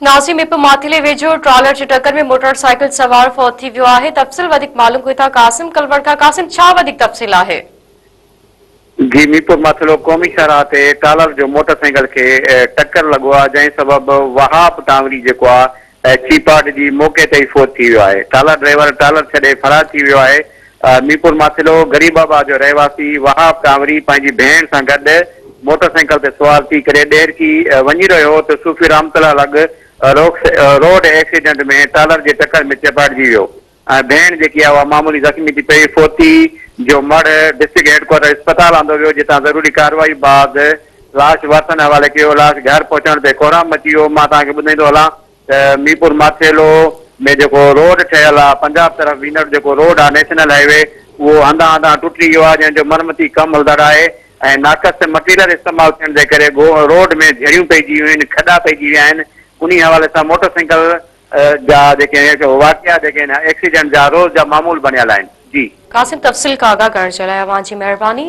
ناظرين ميرپور ماٿيلي ويجهو ٽرالر جي ٽڪر ۾ موٽر سائيڪل سوار فوت ٿي ويو آهي تفصيل وڌيڪ معلوم ڪيون ٿا قاسم ڪلوڙ کان قاسم ڇا وڌيڪ تفصيل آهي. جي ميرپور ماٿيلو قومي شاهراهه تي ٽرالر جو موٽر سائيڪل کي ٽڪر لڳو آهي جنهن سبب وهاب ٽانوري جيڪو آهي چيپاٽ جي موقعي تي ئي فوت ٿي ويو آهي ٽرالر ڊرائيور ٽرالر ڇڏي فرار ٿي ويو آهي ميرپور ماٿيلو غريب آباد جو رهواسي وهاب ٽانوري پنهنجي ڀيڻ سان گڏ موٽر سائيڪل تي سوار ٿي ڪري ڏهرڪي وڃي رهيو هو ته صوفي رحمت الله لڳ روڊ ايڪسيڊنٽ ۾ ٽرالر جي ٽڪر ۾ چيڀاٽجي ويو ۽ ڀيڻ جيڪي آهي اها معمولي زخمي ٿي پئي، فوتي جو مڙهه ڊسٽرڪٽ هيڊ ڪوارٽر اسپتال آندو ويو جتان ضروري ڪارروائي بعد لاش وارثن حوالي ڪيو، لاش گهر پهچڻ تي ڪهرام مچي ويو، مان توهان کي ٻڌائيندو هلان ته ميرپور ماٿيلو ۾ جيڪو روڊ ٺهيل آهي پنجاب طرف ويندڙ جيڪو روڊ آهي نيشنل هائي وي اهو هنڌان هنڌان ٽٽي ويو آهي جنهن جو مرمتي ڪم هلندڙ آهي ۽ ناقص مٽيريل استعمال ٿيڻ جي ڪري روڊ ۾ جهريون پئجي ويون آهن کڏا پئجي ويا آهن انهي حوالي سان موٽر سائيڪل جا جيڪي واقعا جيڪي آهن ايڪسيڊنٽ جا روز جا معمول بڻيل آهن جي. قاسم تفصيل کان آگاهه ڪرڻ جي لاء اوهان جي مهرباني.